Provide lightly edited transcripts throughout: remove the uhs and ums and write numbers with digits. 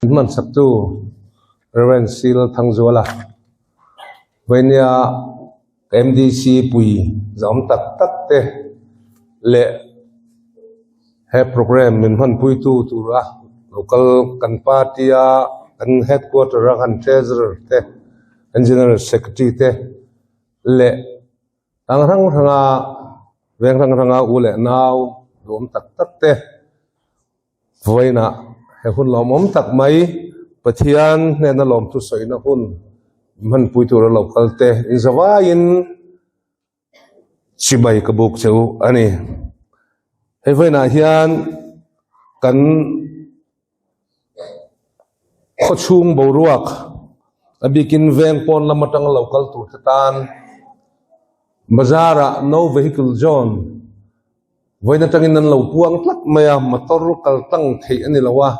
Hman saktu Rev. Sil Thangzuala, Vainia MDC pui zahawm tak tak te leh he programme min hmanpuitu tura local kan party a kan headquarter a kan treasurer te kan general secretary te leh tang hrang hranga veng hrang hranga u leh nau duhawm tak tak te. Vawiinah he hun lawmawm tak mai Pathian hnena lawmthu sawina hun hmanpui tura lo kal te inzawaiin chibai ka buk che u a ni. Hei vawiinah hian kan khawchhung boruak a bikin veng pawn lam atanga lo kal tur te tan bazar-ah no vehicle zone Vawiin atangin an lo puang tlat mai a, motor kal tlang theih a ni lo a,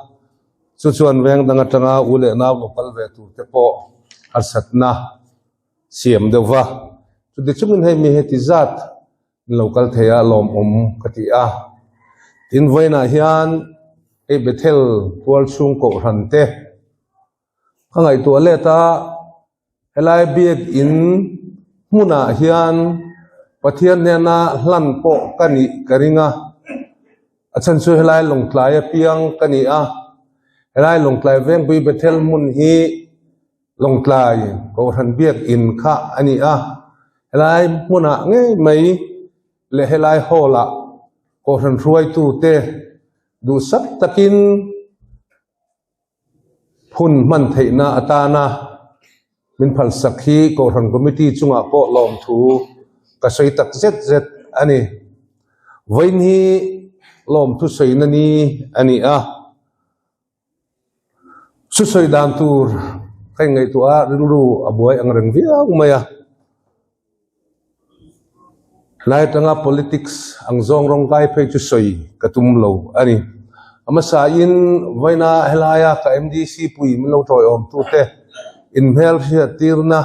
chu chuan veng dang atanga u leh nau lo kal ve tur te pawh harsatna siam deuh va. Chuti chungin hei mi heti zat an lo kal thei a, lawmawm ka ti a. Tin, vawiinah hian hei Bethel tual chhung kohhran te ka ngaihtuah let a, Helai biakinn hmunah hian Pathian hnena hlan pawh ka nih ka ring a, a chhan chu helai lawngtlai apiang ka ni a, helai lawngtlai vengpui Bethel hmun hi lawngtlai Kohhran biakinn kha a ni a, helai hmunah ngei mai leh helai hall ah Kohhran hruaitute duhsak takin Hun hman theihna atana min phalsak hi Kohhran Committee chungah pawh lawmthu ka sawi tak zet zet a ni. Vawiin hi lawmthu sawina ni a ni a, thusawi dan tur ka inngaihtuah a, rilru a buai ang reng viau mai a. Hlai atanga politics ang zawng rawng kai phei chu sawi ka tum lo a ni. A hmasain vawiina helaia ka MDC pui min lo tawiawm tute inhmel hriattirna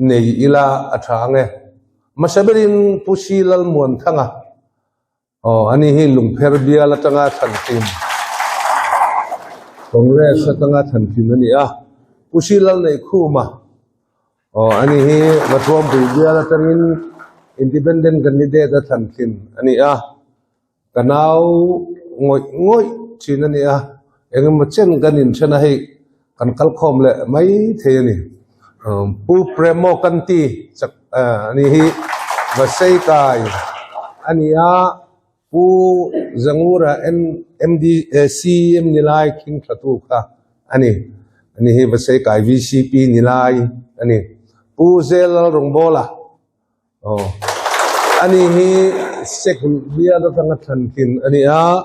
nei ila a tha ang e. Hmasa berin Pu Si Lalmuanthanga Aw, ani hi Lungpher bial atanga thlantlin, Congress atanga thlantlin a ni a. Pu Sri Lalneihkhuma, aw, ani hi Vathuampui bial atangin Independent candidate a thlantlin a ni a. Ka nau ngawih ngawih thin a ni a, engemaw chen kan inthen a hei kan kalkhawm leh mai thei a ni. Pu Premo Kanti chak ani hi Vaseikai a ni a, Pu Zangura MDCM nilai khing thlatu kha a ni. Ani hi Vaseikai VCP nilai a ni. Pu Zelal Rawngbawla aw ani hi Sekhul bial atanga thlantlin a ni a,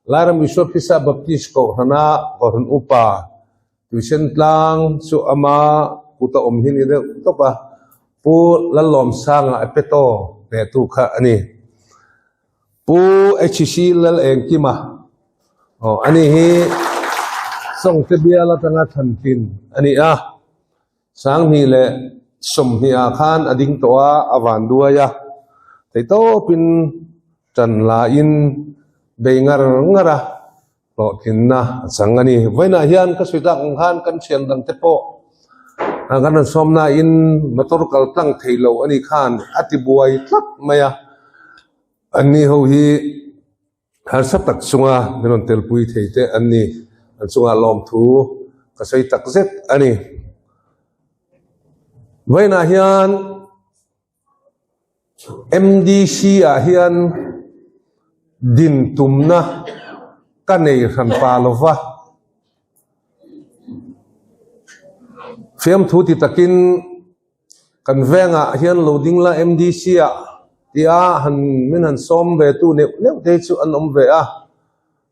Lairam Isua Krista Baptist Kohhrana Kohhran Upa Tuisen tlang chu ama kuta awm hi ni deuh tawp a, Pu Lallawmsanga a pe taw hnehtu kha a ni. Pu HC Lalengkima aw ani hi Sawngte bial atanga thlantlin a ni a, Sanghnih leh 20 ah khan a ding tawh a, a van duai a, theihtawpin tan lain bei ngar ngar a. Hlawhtlinna a chang a ni. Vawiinah hian ka sawi tak ang khan kan thian dangte pawh kan rawn sawm nain motor kal tlang thei lo a nih khan a ti buai tlat mai a. Anni ho hi harsa tak chunga min rawn telpui thei te an ni. An chungah lawmthu ka sawi tak zet a ni. Vawiinah hian. MDC ah hian din tumna ka nei hran pa lo va, fiamthu ti takin kan vengah hian lo ding la MDC ah tia han min han sawm ve tu neuh neuh te chu an awm ve a,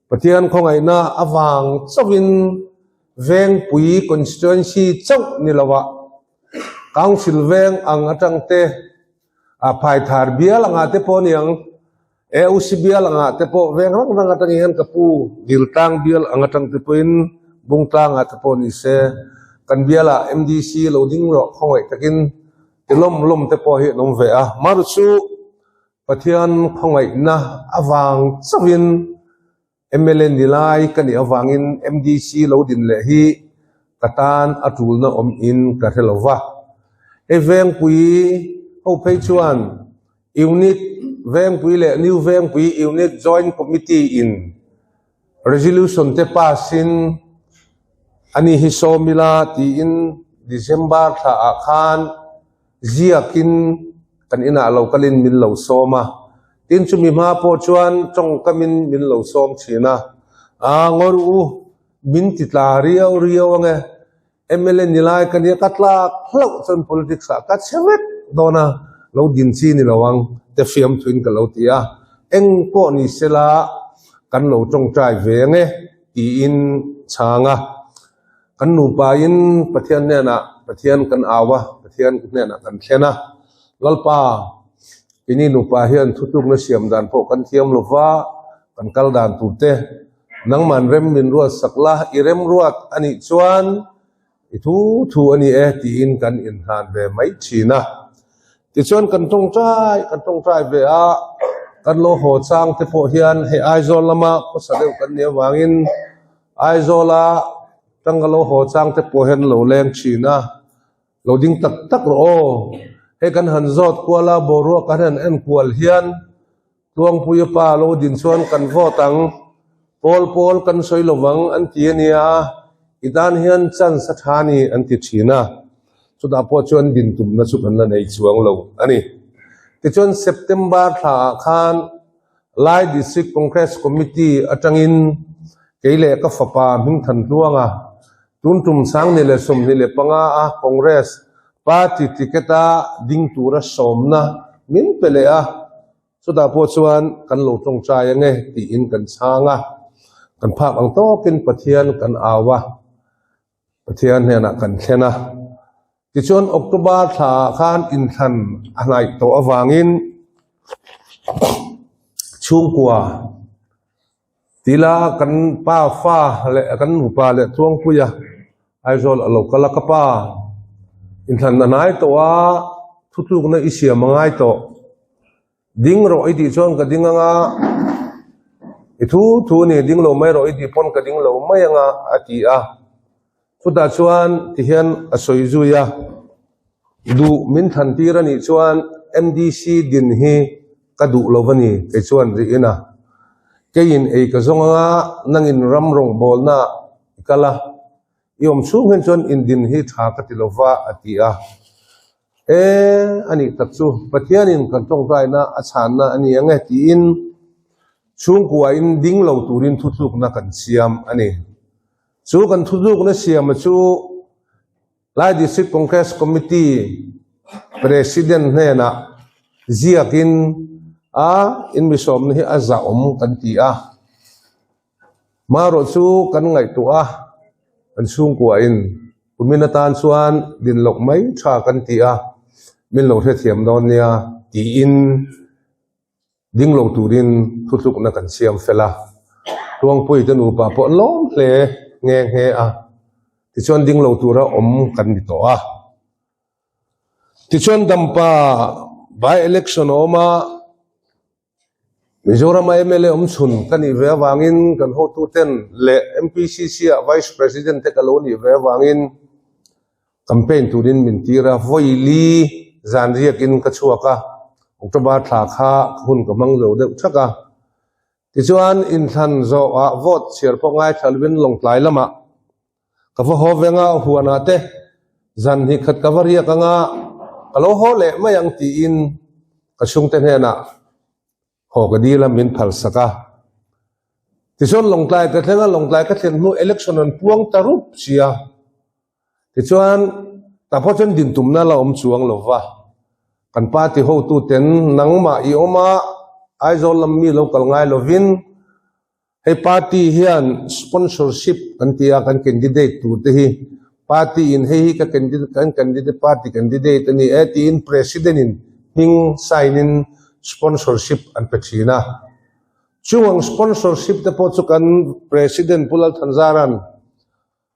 Pathian khawngaihna avang chauhin Vengpui constituency chauh ni lo ah. Council veng ang atang te, a phaithar bial angah te pawh a ni ang, AOC bial angah te pawh veng rang rang atang hian ka pu Diltlang bial ang atang te pawhin Bungtlangah te pawh ni se, kan bialah MDC lo ding rawh khawngaih takin ti lawm lawm te pawh hi an awm ve a. Mar chu Pathian khawngaihna avang chauhin. Mla ni lai ka nih avangin MDC lo din leh hi ka tan a tulna awm in ka hre lo va. Hei Vengpui ho phei chuan Unit Vengpui leh New Vengpui Unit Joint Committee in Resolution te pass in ani hi sawm ila tiin December thla ah khan ziakin kan inah lo kalin min lo sawm a. Tin chumi hma pawh chuan tawngkamin min lo sawm thin a. Aa ngawr u, min ti tla riau riau ange. Mla ni lai ka nia ka tlak hlauh chuan politics ah ka che vek dawn a, lo din chi ni lo ang te fiam thuin ka lo ti a. Eng pawh ni sela kan lo tawngtai ve ange tiin chhang a. Kan nupain Pathian hnenah Pathian kan au a, Pathian hnenah kan thlen a. Lalpa, keini nupa hian thutlukna siam dan pawh kan thiam lo va, kan kal dan tur te nangman rem min ruat sak la, i rem ruat a nih chuan i thu thu a ni e tiin kan inhlan ve mai thin a. Tichuan kan tawngtai kan tawngtai ve a, kan lo haw chang te pawh hian hei Aizawl lama khawsa deuh kan nih avangin Aizawla tang ka lo haw chang te pawh hian lo leng thin a, lo ding tak tak rawh aw. Hei kan han zawt kual a, boruak kan han en kual hian Tluangpuia pa lo din chuan kan vote ang, pawl pawl kan sawi lo vang an ti a nia, i tan hian chance a tha a ni an ti thin a. Chutah pawh chuan din tumna chu kan la nei chuang lo a ni. Tichuan September thla ah khan Lai District Congress Committee atangin kei leh ka fapa Hmingthan Tluanga tun tum 2025 a Congress Party ticket a ding tura sawmna min pe leh a, chutah pawh chuan kan lo tawngtai ange tiin kan chhang a, kan phak ang tawkin Pathian kan au a. Pathian hnenah kan thlen a. Tichuan October thla ah khan inthlan a hnaih tawh avangin chhungkua tila kan pa fa leh kan nupa leh Tluangpuia Aizawl a lo kal a, ka pa inthlan a hnai tawh a, thutlukna i siam a ngai tawh. Ding rawh i tih chuan ka ding anga, i thu thu a ni, ding lo mai rawh i tih pawn ka ding lo mai anga a ti a. Chutah chuan tihian a sawi zui a, duh min than tir a nih chuan MDC din hi ka duh lo a ni kei chuan rihin a. Keiin ei ka zawng anga nangin ram rawngbawlna i kal a, i awm chhung hian chuan indin hi tha ka ti lo va a ti a. E, a nih tak chu Pathianin kan tawngtaina a chhanna a ni ang e tiin chhungkuain ding lo turin thutlukna kan siam a ni. Chu kan thutlukna siama chu Lai District Congress Committee President hnenah ziakin a inmisawmna hi a zahawm kan ti a. Marawh chu kan ngaihtuah a, kan chhungkuain kumin atan chuan din loh mai tha kan ti a, min lo hrethiam dawn nia tiin ding lo turin thutlukna kan siam fel a. Tluangpuite nupa pawh an lawm hle nghe nghe a, tichuan ding lo tura awm kan ni tawh a. Tichuan Dampa by election a awm a. Mizorama mla awm chhun ka nih ve avangin kan hotuten leh MPCC ah Vice President te ka lo nih ve avangin campaign turin min tir a, vawi li zan riakin ka chhuak a, October thla kha ka hun ka hmang zo deuh thak a. Tichuan inthlan zawhah vote chhiar pawh ngaithla lovin Lawngtlai lamah Ka va haw veng a, huanah te zan hnih khat ka va riak anga ka lo haw leh mai ang tiin ka chhungte hnenah haw ka dil a, min phal sak a. Tichuan Lawngtlai ka thleng a, Lawngtlai ka thlen hnu election an puang ta rup si a. Tichuan tah pawh chuan din tumna la awm chuang lo va, kan party hotuten nangmah i awm a, Aizawl lam mi lo kal ngai lovin, Hei party hian sponsorship kan ti a, kan candidate tur te hi party in hei hi ka candidate kan candidate party candidate a ni e tiin president in hming sign in sponsorship an pe thin a. Chung ang sponsorship te pawh chu kan president Pu Lalthanzara'n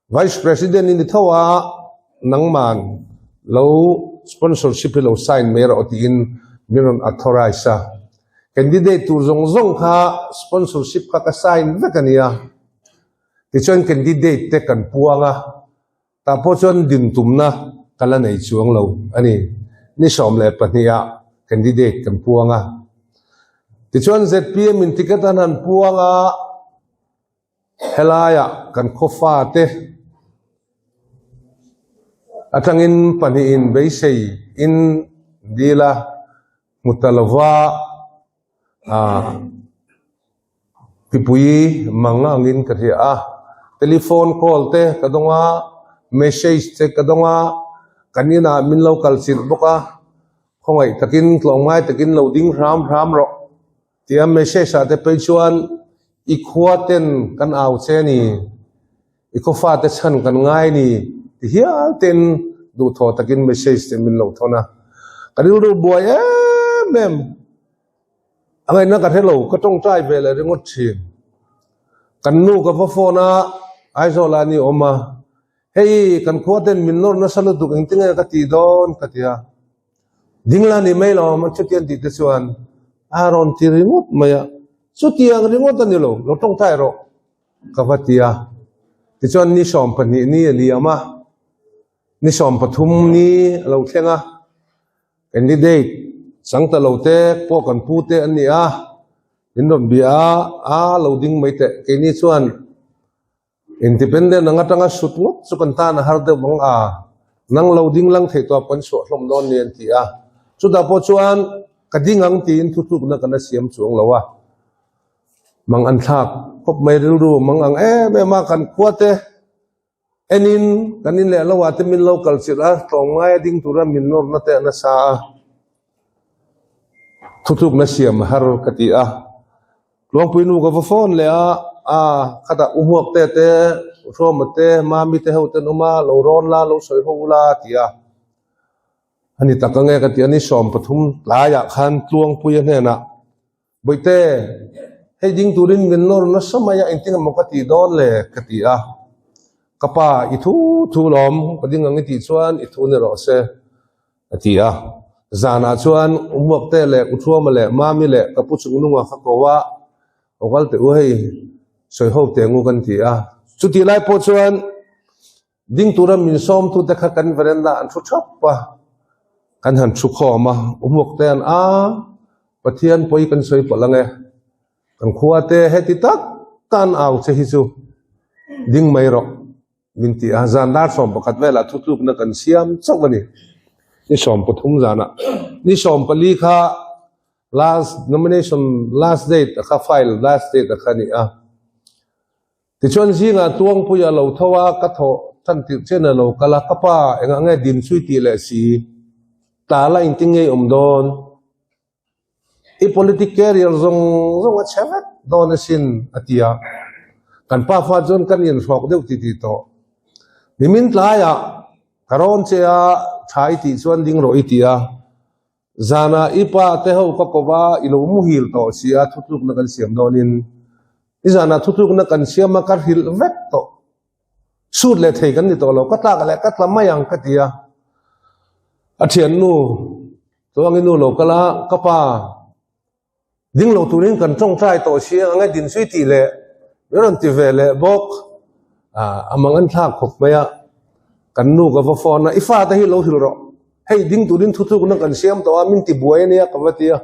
Vice President i ni tho a, nangman lo sponsorship hi lo sign mai rawh tiin min rawn authorize a. Candidate tur zawng zawng kha sponsorship kha ka sign vek a nia. Tichuan candidate te kan puang a, tah pawh chuan din tumna ka la nei chuang lo a ni. Ni 12 ah candidate kan puang a. Tichuan zpm in ticket an han puang a. Helaiah kan khaw fate atangin pahnihin beisei in dil a hmu ta lova ah mipui mang angin ka hria a, telephone call te ka dawng a, message te ka dawng a, kan inah min lo kal chilh bawk a, khawngaih takin tlawmngai takin lo ding hram hram rawh. Tia message ah te phei chuan i khua ten kan au che a ni, i khaw fate chhan kan ngai a ni ti hial ten duhthawh takin message te min lo thawn a. Ka rilru buai em em a ngaihna ka hre lo, ka tawngtai ve leh ringawt thin. Kan nu ka va phone a, Aizawl ah a ni awm a, hei kan khua ten min nawr nasa lutuk engtin nge ka tih dawn ka ti a. Dingla ni mai lo a chutiang tih te chuan a rawn ti ringawt mai a, chutiang ringawt a ni lo, lo tawngtai rawh ka va ti a. Tichuan ni 12 ni a liam a, ni 13 ni a lo thleng a, candidate chang ta lo te pawh kan pu te an ni a, min rawn bia a, a lo ding mai teh keini chuan Independent ang atanga sut ngawt chu kan tan a har deuh ang a, nang lo ding lang thei tawp kan chhuah hlawm dawn ni an ti a. Chutah pawh chuan ka ding ang tiin thutlukna kan a siam chuang lo a. Mang an thlak khawp mai rilru mang ang em em a, kan khua te enin kan in leh lo ah te min lo kal chilh a, tlawmngai a ding tura min nawrna te a nasa a. Thutlukna siam a har ka ti a. Tluangpui nu ka va phone leh a, a khatah u hmuak te te, u Hruama te, Mami te ho ten awm a, lo rawn la, lo sawi ho ula a ti a. A ni tak ange ka ti a, ni 13 tlaiah khan Tluangpuia hnenah, Bawihte, hei ding turin min nawr nasa mai a, engtin emaw ka tih dawn le? ka ti a. Ka pa, i thu thu lawm, ka ding ang i tih chuan i thu ni rawh se. A ti a. Zanah chuan U Muakte leh U Thuama leh Mami leh ka pu Chungnunga kha ko a, Aw kal teh u hei, sawi ho teh ngu kan ti a. Chutih lai pawh chuan ding tura min sawmtute kha kan veranda an thu thap a, kan han thu khawm a, U Muakte an a, Pathian pawi kan sawi palh ang e, kan khua te heti tak tan au che hi chu ding mai rawh. Min ti a, zan dar 11 velah thutlukna kan siam chauh a ni. Ni 13 zanah ni 14 kha last nomination last date a kha file last date a kha a ni a. Tichuan zingah Tuangpuia lo tho a, ka thawh tan tirh chen a lo kal a, ka pa engah nge din chui tih leh si, tala engtin nge i awm dawn? I politic career zawng zawng a chhe vek dawn asin a ti a. Kan pa fa chuan kan inhrawk deuh ti ti tawh. Nimin tlaiah ka rawn che a, tha i tih chuan ding rawh i ti a. Zanah i pa te ho ka ko va, i lo muhil tawh si a, thutlukna kan siam dawnin. I zanah thutlukna kan siam a, ka hrilh vek tawh. Sut leh thei kan ni tawh lo, ka tlak leh ka tla mai ang ka ti a. A thiannu Chuangin nu lo kal a, ka pa ding lo turin kan tawngtai tawh si ang e din zui tih leh min rawn ti ve leh bawk. A mang an thlak khawp mai a, kan nu ka va phone a, i fate hi lo hrilh rawh, hei ding turin thutlukna kan siam tawh a, min ti buai a nia ka va ti a.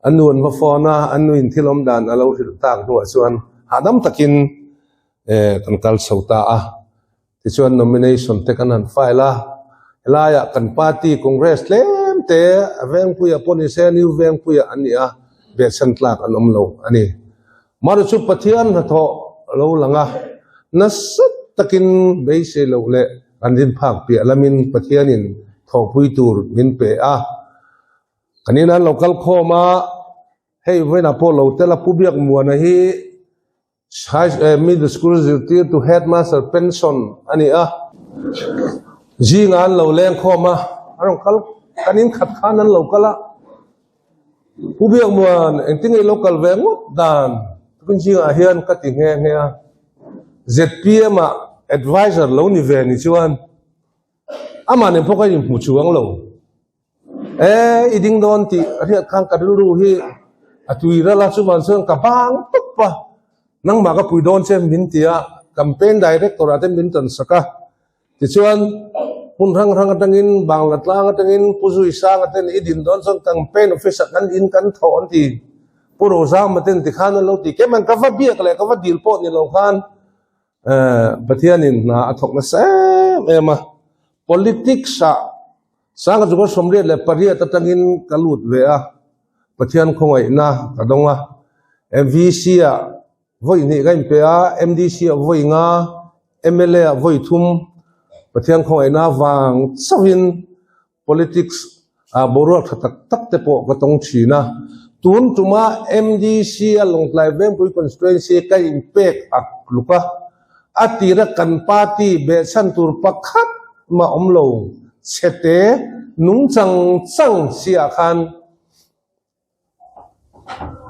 A nu an va phone a, a nuin thil awm dan a lo hrilh tak hnuah chuan hahdam takin kan kal chho ta a. Tichuan nomination te kan han file a, helaiah kan party Congress tlem te a Vengpuia pawh ni se New Vengpuia an ni a, behchhan tlak an awm lo a ni. Mahni chu Pathian hnathawh a lo lang a, nasa takin beisei loh leh kan rinphak piah lamin Pathianin thawhpui tur min pe a. Kan inah an lo kal khawm a, hei vawiinah pawh lo tel a Pu Biakmuana hi High Middle School zirtirtu Headmaster pension a ni a, zingah an lo leng khawm a, an rawn kal, kan in khat khan an lo kal a, Pu Biakmuan engtin nge i lo kal ve ngawt dan tukin zingah hian ka ti nghe nghe a, zpm ah advisor lo ni ve ni chuan amah nen pawh ka inhmu chuang lo. E, i ding dawn tih a hriat khan ka rilru hi A tui ral a, chuvan chuan ka bang tawp a, nangmah ka pui dawn che min ti a, campaign director ah te min tan sak a. Tichuan, hmun hrang hrang atangin, Bangla tlang atangin Pu Zui Sanga ten i din dawn chuan campaign office ah kan in kan thawh an ti. Pu Rozama ten tikhan an lo ti. Keimah ka va biak leh ka va dil pawh ni lo khan Pathianin hna a thawk nasa em em a. Politics ah Sanga chu ka 88 atangin ka lut ve a, Pathian khawngaihna ka dawng a. MVC ah vawi hnih ka inpe a, MDC ah vawi nga, mla ah vawi thum, Pathian khawngaihna avang chauhin Politics ah boruak tha tak tak te pawh ka tawng thin a. Tun tuma MDC a Lawngtlai Vengpui Constituency ka inpek ak tluk a, a tira kan party behchhan tur pakhat mah awm lo chhete nung chang chang si ah khan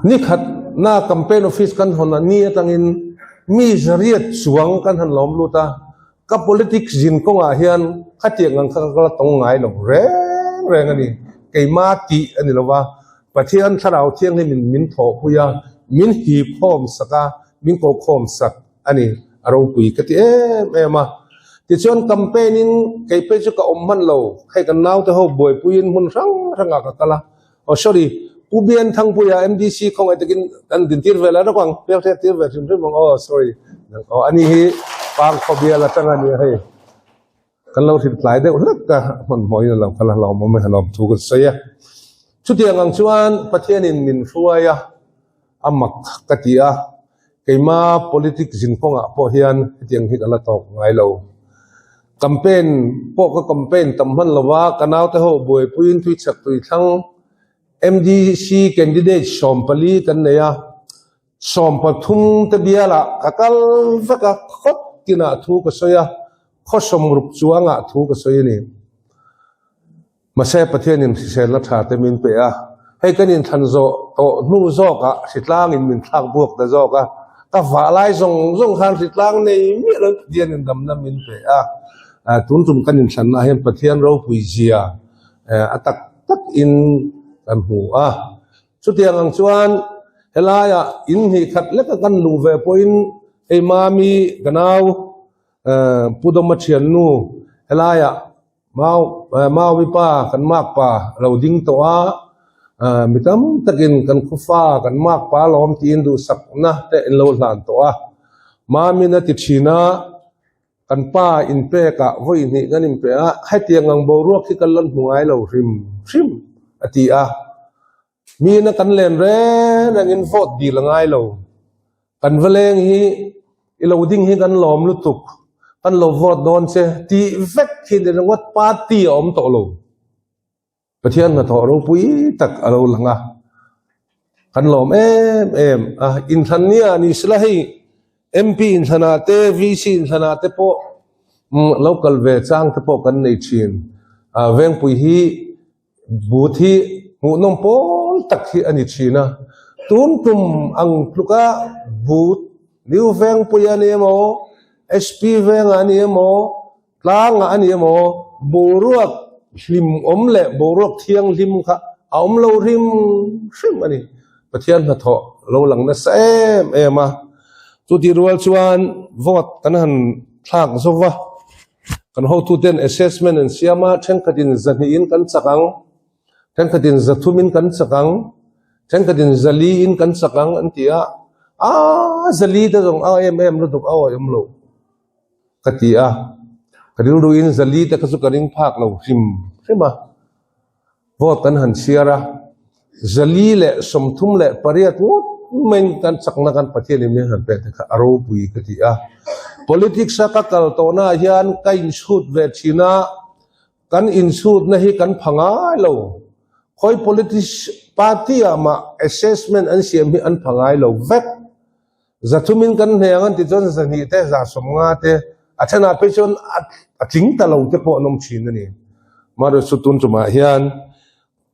Nikhat na campaign office kan hawn a ni atangin mi zariat chuang kan han lawm lut a, ka politics zin kawngah hian khatiang ang kha ka la tawng ngai lo reng reng a ni. Keima tih a ni lo va, Pathian Thlarau Thianghlimin min thawhpui a, min hip khawm sak a, min ko khawm sak a ni, a ropui ka ti em em a. Tichuan campaign in kei phei chu ka awm hman lo, hei kan naute ho buaipuiin hmun hrang hrangah ka kal a, Oh sorry, Pu Bian Thangpuia MDC khawngaih takin kan dintir ve la rawk ang, hmelhriat tir ve hrim hrim ang aw sorry. Aw ani hi Pang khawbial atang a nia hei. Kan lo hrilh tlai deuh hlek a, hmanhmawhin a lo kal a hlawm awm e, hlawm thu kan sawi a. Chutiang ang chuan Pathianin min hruai a, a mak ka ti a, keima politics zin kawngah pawh hian hetiang hi ka la tawk ngai lo. Campaign pawh ka campaign tam hman lo va, ka naute ho buaipuiin tuichhak tuithlang MDC candidate 14 kan nei a, 13 te bialah ka kal vek a, khawp tinah thu ka sawi a, khaw 60 chuangah thu ka sawi a ni. Mahse, Pathianin hriselna tha te min pe a, hei kan inthlan zawh tawh hnu zawkah hritlangin min thlak buak ta zawk a, ka vah lai zawng zawng khan hritlang nei miah loin Pathianin damna min pe a, tun tum kan inthlanna ah hian Pathian ropui zia a tak tak in kan hmu a. Chutiang ang chuan helaiah in hnih khat leka kan luh ve pawhin hei Mami ka nau Pu Dawma thiannu helaiah Mau Maui pa kan mak pa a lo ding tawh a, mi tam takin kan khufa kan mak pa alawm tiin duhsakna te an lo hlan tawh a. Mamin a ti thin a, kan pa inpekah vawi hnih kan inpe a, hetiang ang boruak hi kan la hmu ngai lo hrim hrim a ti a. Mina kan len reng rengin vote dil a ngai lo. Kan va leng hi i lo ding hi kan lawm lutuk, kan lo vote dawn che tih vek hi ni ringawt party a awm tawh lo. Pathian hnathawh ropui tak a lo lang a, kan lawm em em a. Inthlan nia ni sela hei MP inthlanah te VC inthlanah te pawh lo kal ve chang te pawh kan nei thin. Vengpui hi But hi hmuhnawm pawl tak hi a ni thin a, tun tum ang tluka but New Vengpui a ni emaw, SP Vengah a ni emaw, Tlangah a ni emaw, boruak hlimawm leh boruak thianghlim kha a awm lo hrim hrim a ni. Pathian hnathawh lo lang nasa em em a, chutih rual chuan vote kan han thlak zo va. Kan hotuten assessment an siam a, thenkhatin zahnihin kan chak ang, thenkhatin zathumin kan chak ang, thenkhatin zaliin kan chak ang an ti a, aa zali te zawng a em em lutuk a awih awm lo ka ti a, ka rilruin zali te kha chu ka ring phak lo hrim hrim a. Vote kan han chhiar a, 438 ngawt maiin kan chakna kan Pathianin min han pek te kha a ropui ka ti a. Politics a ka kal tawhnaah hian ka inchhut ve thin a, kan inchhutna hi kan pha ngai lo. Khawi politics party ah mah assessment an siam hi an pha ngai lo vek. Zathumin kan hneh ang an ti chuan 200 te, 150 te, a thenah phei chuan a tling ta lo te pawh an awm thin a ni. Amaherawhchu chu tun tumah hian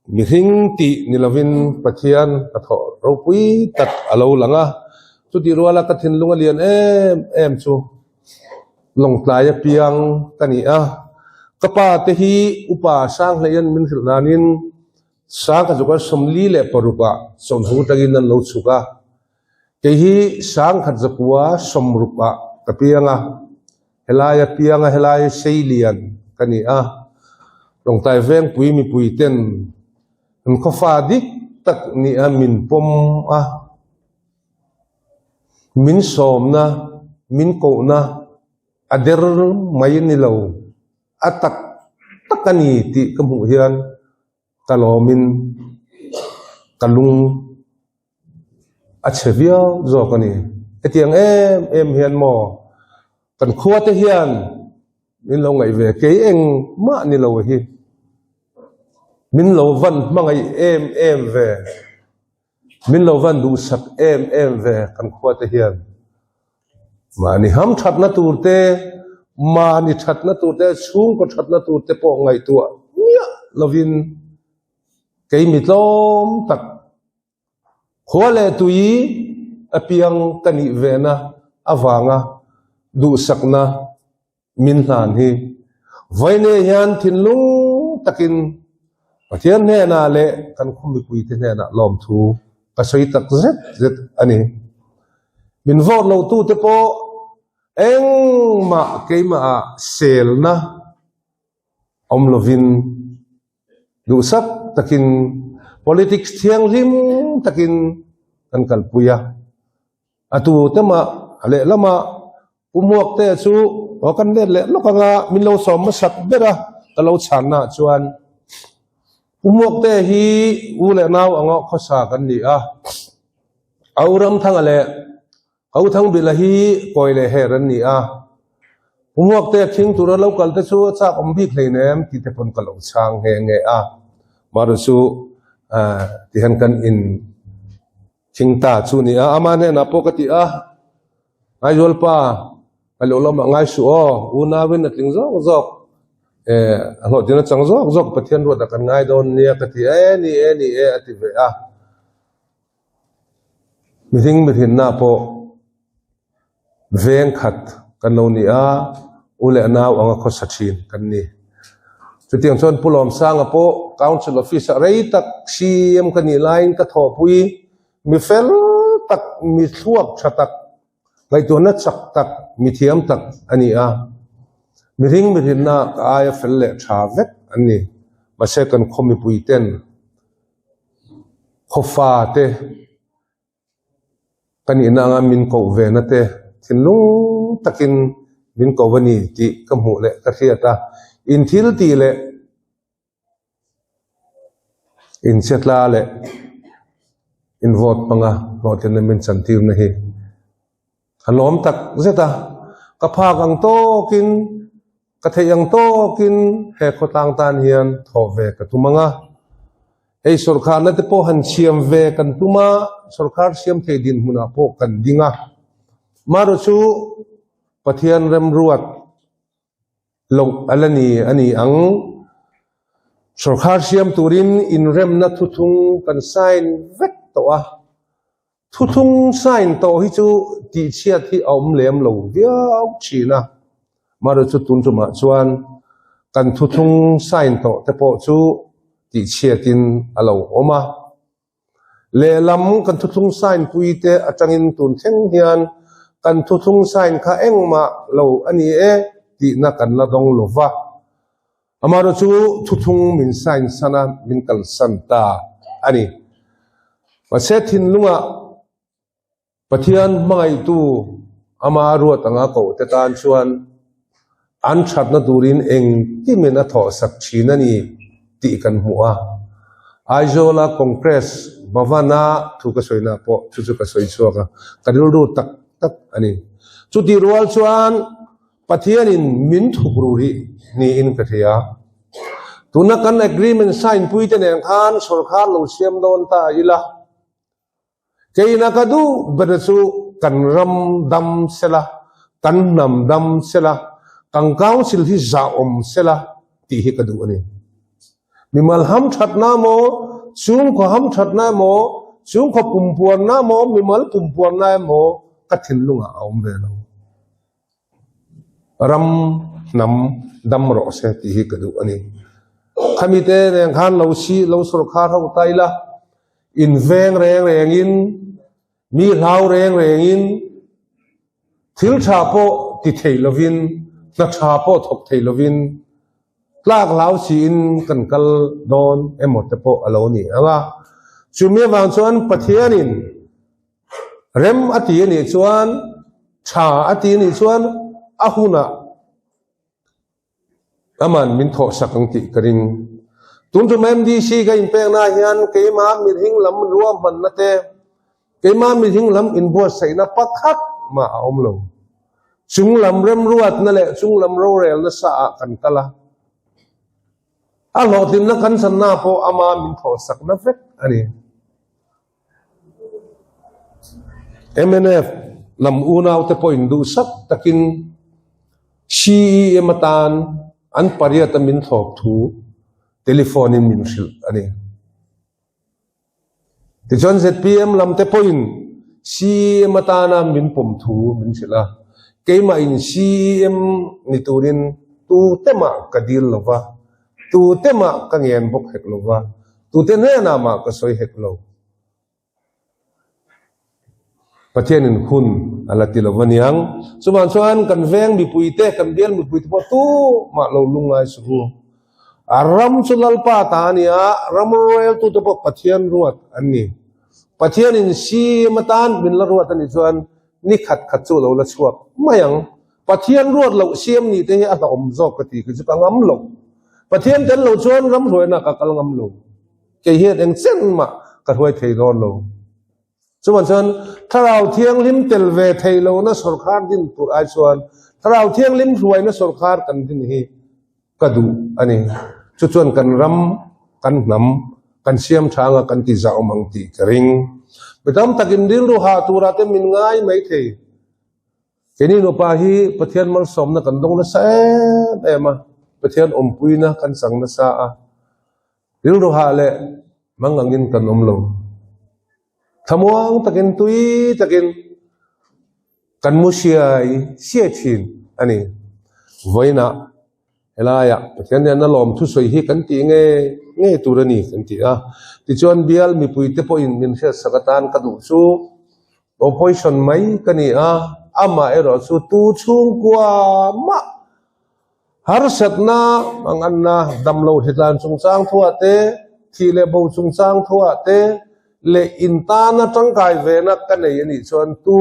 mihring tih ni lovin Pathian hnathawh ropui tak a lo lang a, chutih ruala ka thinlung a lian em em chu Lawngtlai apiang ka ni a. Ka pa te hi upa Sanghleian min hrilh danin. Sangkhat chu khan 46 ah sawmhung atangin an lo chhuk a, kei hi sangkhat zakua sawmruk ah ka piang a, helaia piang a helai seilian ka ni a, Lawngtlai Vengpui mipui ten an khawfa dik tak ni a min pawm a, min sawmna, min kohna a der mai a ni lo. A tak tak a ni tih ka hmuh hian ka lawmin ka lung a chhe viau zawk a ni. Hetiang em em hian maw kan khua te hian min lo ngaih ve kei engmah ni lo hi min lo van hmangaih em em ve, min lo van duhsak em em ve kan khua te hian. Mahni ham thatna tur te, mahni thatna tur te, chhungkaw thatna tur te pawh ngaihtuah miah lovin kei mi tlawm tak khua leh tui apiang ka nih vena avanga duhsakna min hlan hi vawiin hian thinlung takin Pathian hnenah leh kan khaw mipuite hnenah lawmthu ka sawi tak zet zet a ni. Min vote lo tute pawh engmah keimahah selna awm lovin duhsak takin politics thianghlim takin kan kalpui a. A tu te mah lehlamah Pu Muakte chu aw kan let leh lawk anga min lo sawm hmasak ber a, ka lo chhanna ah chuan Pu Muakte hi u leh nau anga khawsa kan ni a, Au Ramthanga leh Au Thangbila hi kawi leh her an ni a, Pu Muakte thing tura lo kal te chu a chak awm bik hleinem tih te pawn ka lo chhang nghe nghe a, mahrawh chu tihian kan in Thing ta chu ni a, ama hnenah pawh ka ti a, Ngaizual pa, ka lo lamah ngai suh aw, unauin a tling zawk zawk, eh, a hlawhtlin a chang zawk zawk Pathian ruatah kan ngai dawn nia ka ti a, e ni e, ni e a ti ve a. Mihring mihrinna pawh Veng khat kan lo ni a, u leh nau anga khawsa thin kan ni. Chutiang chuan Pu Lawmsanga pawh Council Office ah rei tak CM ka nih laiin ka thawhpui, mi fel tak, mi thluak tha tak, ngaihtuahna chak tak, mi thiam tak a ni a. Mihring mihrinna ka aia fel leh tha vek an ni. Mahse kan khaw mipui ten khawfa te, Ka nihna anga min koh ve na te thinlung takin min ko a ni tih ka hmuh leh ka hriat a, in thil tih leh in chetla leh in vote hmanga hlawhtlinna min chantirna hi a lawm tak zet a, ka phak ang tawkin Ka theih ang tawkin he khawtlang tan hian thawh ve ka tum ang a, hei sawrkharna te pawh han siam ve kan tum a, sawrkhar siam thei dinhmunah pawh kan ding a. Marawh chu Pathian remruat loh a la ni a ni ang. Sawrkhar siam turin inremna thuthung kan sign vek tawh a. Thuthlung sign tawh hi chu tihchhiat hi a awm lem lo viau thin a, mahrawh chu tun tumah chuan kan thuthlung sign tawh te pawh chu tihchhiatin a lo awm a. Lehlam kan thuthlung sign pui te atangin tun thleng hian kan thuthlung sign kha engmah lo a ni e tihna kan la dawng lo va. Amaherawh chu thuthlung min sign san a, min kalsan ta a ni. Mahse thinlungah Pathian hmangaihtu ama ruat anga koh te tan chuan an thatna turin engkimin a thawhsak thin a ni tih kan hmu a. Aizawla Congress Bhavan-a thu ka sawina pawh chu chu ka sawi chhuak a, ka rilru tak tak a ni. Chutih rual chuan Pathianin min thuk ru rih niin ka hria. Tuna kan agreement sign pui te nen khan sawrkar lo siam dawn ta ila, keina ka duh ber chu kan ram dam sela, kan hnam dam sela, kan council hi zahawm sela tih hi ka duh a ni. Mimal ham thatna emaw, chhungkaw ham thatna emaw, chhungkaw pumpuanna emaw, mimal pumpuanna emaw ka thinlungah a awm ve lo. Ram hnam dam rawh se tih hi ka duh a ni. Khami te nen khan lo si lo sawrkhar ho ta ila, in veng reng rengin, mi hlau reng rengin, thil tha pawh ti thei lovin, hna tha pawh thawk thei lovin, tlak hlau siin kan kal dawn emaw te pawh a lo ni ang a. Chumi avang chuan Pathianin rem a ti a nih chuan, tha a ti a nih chuan a hunah Aman min thawhsak ang tih ka ring. Tun tum MDC ka inpekna ah hian keimah mihring lam ruahmanna te, keimah mihring lam inbuatsaihna pakhat mah a awm lo. Chung lam remruatna leh chung lam rorelna sa ah kan kal a. A hlawhtlinna kan channa pawh ama min thawhsakna vek a ni. Mnf lam unaute pawhin duhsak takin CEM atan an pariat a min thlawp thu telephone in min hrilh a ni. Tichuan zpm lamte pawhin CEM atana min pawm thu min hrilh a, keimahin CEM ni turin tute mah ka dil lo va, Tute mah ka ngen bawk hek lo va, tute hnenah mah ka sawi hek lo. Pathianin hun a la ti lo va niang. Chuvang chuan kan veng mipuite, kan bial mipuite pawh tu mah lo lungngai suh u. A ram chu Lalpa ta a ni a, ram roreltute pawh Pathian ruat an ni. Pathianin siam atan min la ruat a nih chuan ni khat khat chu lo la chhuak mai ang. Pathian ruat loh siam nih te hi a hlauhawm zawk ka ti khi chu ka ngam lo. Pathian tel lo chuan ram hruaina ka kal ngam lo. Kei hian eng chen mah ka hruai thei dawn lo. Chuvang chuan Thlarau Thianghlim tel ve thei lohna sawrkhar din tur ai chuan Thlarau Thianghlim hruaina sawrkhar kan din hi ka duh a ni. Chu chuan kan ram, kan hnam, kan siam tha anga kan ti zahawm ang tih ka ring. Mi tam takin rilru hah turah te min ngai mai thei. Keini nupa hi Pathian malsawmna kan dawng nasa em em a, Pathian awmpuina kan chang nasa a, rilru hah leh mangangin kan awm lo. Thlamuang takin tui takin kan mu siai siai thin a ni. Vawiinah helaiah Pathian nen a lawm thusawi hi kan tih nge nge tur a ni kan ti a. Tichuan bial mipuite pawhin min hriatsak atan ka duh chu Opposition mai ka ni a, amah erawh chu tu chhungkua mah harsatna manganna damlo hlitlan chungchang thuah te, thih leh bo chungchang thuah te leh intana tangkai vena ka nei a nih chuan tu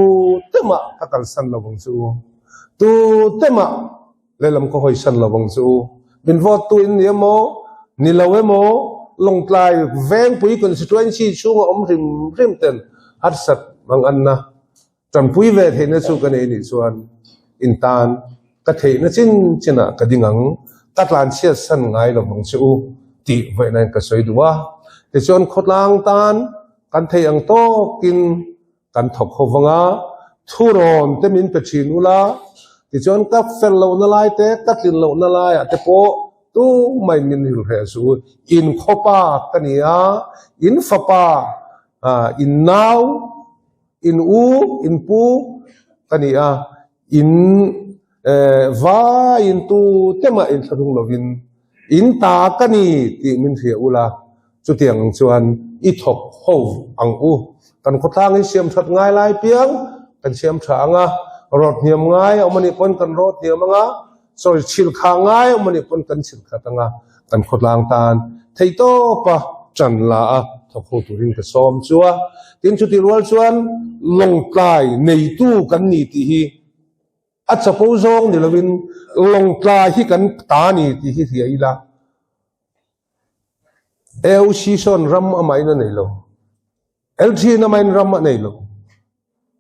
te mah ka kalsan lo ang chu. Tu te mah lehlam ka hawisan lo ang chu. Min vote tu in ni emaw, ni lo emaw, Lawngtlai Vengpui constituency chhunga awm hrim hrim ten harsat manganna tanpui ve theihna chu ka nei nih chuan in tan ka theihna chin chinah ka ding ang, ka tlanchhiat san ngai lo ang che u tih vawiin ka sawi duh a. Tichuan khawtlang tan kan theih ang tawkin Kan thawk ho vang a, thurawn te min pe thin ula, tichuan ka fel lohna lai te, ka tlin lohna laiah te pawh tumah in min rilhreh suh u. In khawpa ka ni a, in fapa, in nau, in u, in pu ka ni a, in vaiin tu te mah in thlahrung lovin in ta ka ni tih min hria ula, Chutiang ang chuan i thawk ho ang u. Kan khawtlang hi siam that ngai lai piang kan siam tha ang a, rawt hniam ngai a awm a nih pawn kan rawt hniam ang a, sawi chhil kha ngai a awm a nih pawn kan chhil khat ang a, kan khawtlang tan theihtawpa ṭan la a thawk ho turin ka sawm chu a. Tin, chutih rual chuan lawngtlai neitu kan ni tih hi a chapo zawng ni lovin lawngtlai hi kan ta ni tih hi hria ila. AOC sawn ram amahin a nei lo. LG in amahin ram a nei lo.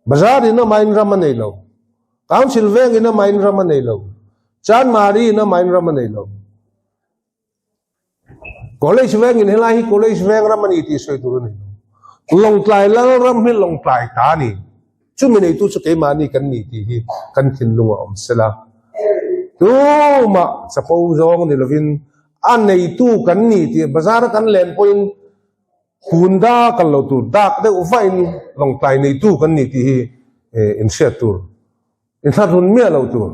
Bazar in amahin ram a nei lo. Council veng in amahin ram a nei lo. Chanmari in amahin ram a nei lo. College veng in helai hi college veng ram a ni tih sawi tur a nei lo. Lawngtlai lal ram hi Lawngtlai ta a ni. Chumi neitu chu keimahni kan ni tih hi kan thinlung a awm sela. Tumah chapo zawng ni lovin a neitu kan ni tih bazar a kan len pawhin hun dak kal lo tur dak deuh vahin lawngtlai neitu kan ni tih hi inhriat tur, inthlahrun miah lo tur.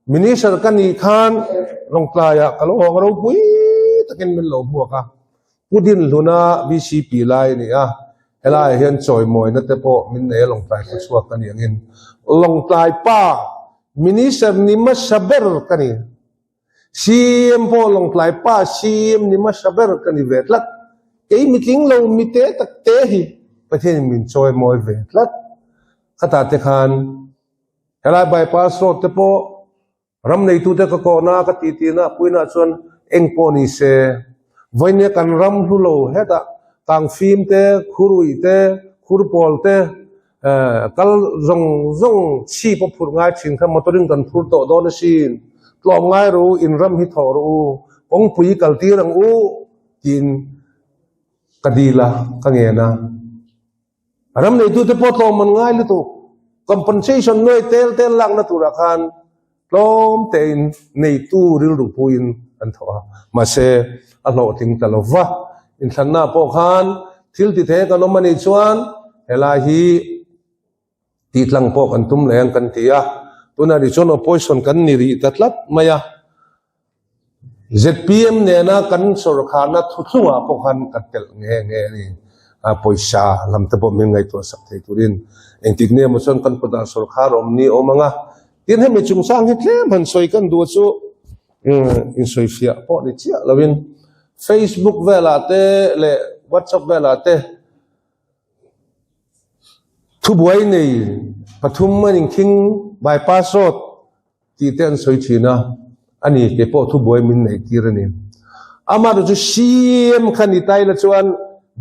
Minister ka nih khan lawngtlaiah ka lo hawng ropui tak. takin min lo hmuak a. Pu Dinhluna VCP lai a ni a, helaiah hian chawimawina te pawh min nei a, Lawngtlai khawchhuak ka nih angin Lawngtlai pa Minister ni hmasa ber ka ni. CM pawh Lawngtlai pa CM ni hmasa ber ka ni ve tlat. Kei mitling lo mi te tak te hi Pathianin min chawimawi ve tlat. Khatah te khan helai bypass road te pawh Ram neitute ka kawhna ka titi na puinah chuan eng pawh ni se, vawinia kan ram hlu lo hetah kangfim te, khuruih te, khurpawl te, kal zawng zawng chhip a phurh ngai thin kha motor in kan phur tawh dawn asin, tlawm ngai rawh u, in ram hi thawh rawh u, kawngpui kal tir ang u tiin ka dil a, ka ngen a. Ram neitute pawh tlawm an ngai lutuk. Compensation nuai tel tel lakna turah khan tlawm tein neitu rilru puiin an thawh a, mahse a hlawhtling ta lo va. Inthlanna pawh khan thil ti thei kan awm a nih chuan helai hi tih tlang pawh kan tum leh ang kan ti a, tunah rih chuan opposition kan ni rih ta tlat mai a. Zpm nena kan sawrkharna thuthlungah pawh khan ka telh nge nge a ni. A pawisa lam te pawh min ngaihtuah sak thei turin engtik nge maw chuan kan kutah sawrkhar awm ni awm ang a. Tin hemi chungchang hi tlem han sawi kan duh chu insawifiah pawh ni chiah lovin Facebook velah te leh WhatsApp velah te thubuai nei pathum an inkhing bypass road tih te an sawi thin a, a ni kei pawh thubuai min neih tir a ni. Amaherawhchu chu CM kha ni ta ila chuan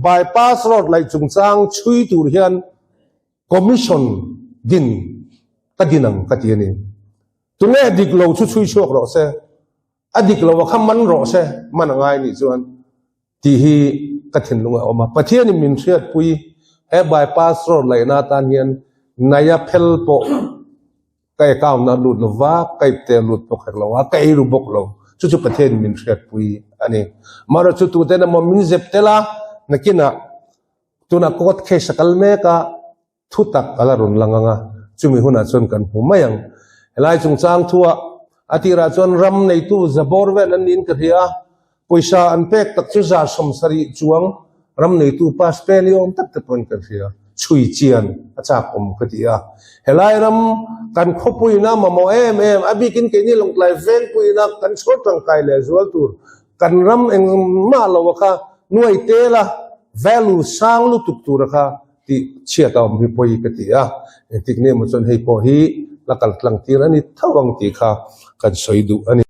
bypass road laih chungchang chhui tur hian commission din ka din ang ka ti a ni. Tunge dik lo chu chhui chhuak rawh se, a dik lo a kha man rawh se, man a ngai nih chuan Tih hi ka thinlung a awm a. Pathianin min hriatpui he bypass road laihna atan hian Naya phel pawh ka account a lut lo va, ka ipte a lut bawk hek lo a, ka eiru bawk lo. Chu chu Pathianin min hriatpui a ni. Amaherawhchu chu tuten emaw min zep tel a, nakinah tunah court case a kal mek a, Thu tak a la rawn lang ang a, chumi hunah chuan kan hmu mai ang. Helai chungchang thuah a tirah chuan ram neitu zabawr vel an niin ka hria a, pawisa an pek tak chu 70 chuang ram neitu pass pe ni awm tak te pawhin kan hria. Chhui chian a chak awm ka ti a. Helai ram kan khawpuina mamawh em em, a bikin keini Lawngtlai vengpuina kan chhawr tangkai leh zual tur kan ram engmah lo a kha nuai tela value sang lutuk tur a kha tih chhiat a awm hi pawi ka ti a, engtik nge maw chuan hei pawh hi la kal tlang tir a ni tho ang tih kha kan sawi duh a ni.